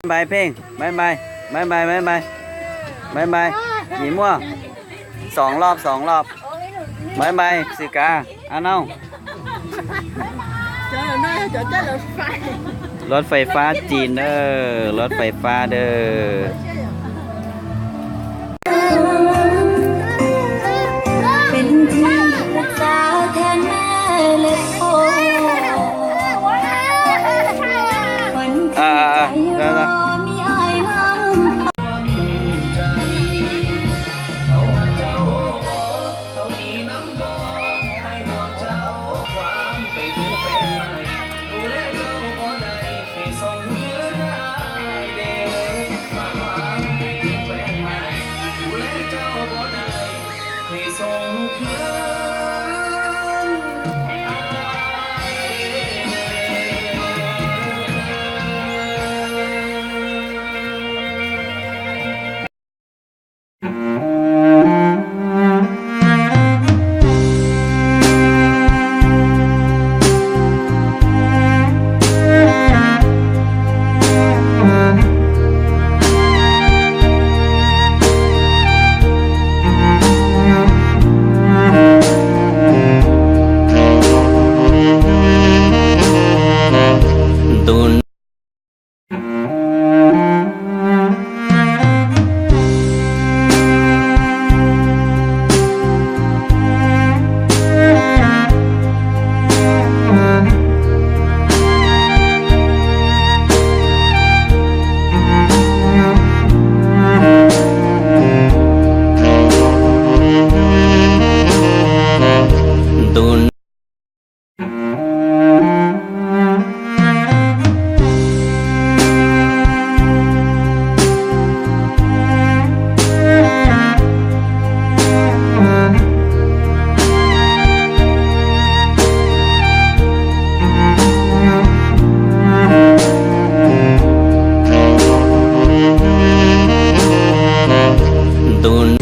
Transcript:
ບາຍເພງ ບາຍບາຍ ບາຍບາຍ ບາຍບາຍ ບາຍບາຍ ຍິ້ມມົ້ວ ສອງລອບ ສອງລອບ ບາຍບາຍ ຊື່ກາ ອານ້ອງ ລົດໄຟຟ້າຈີນເດີ ລົດໄຟຟ້າເດີ. ເປັນທີ່ປຶກສາແທນແມ່ ແລະ ພໍ່ ຂວັນ ອ່າ ແລ້ວ ມີອ້າຍນຳ.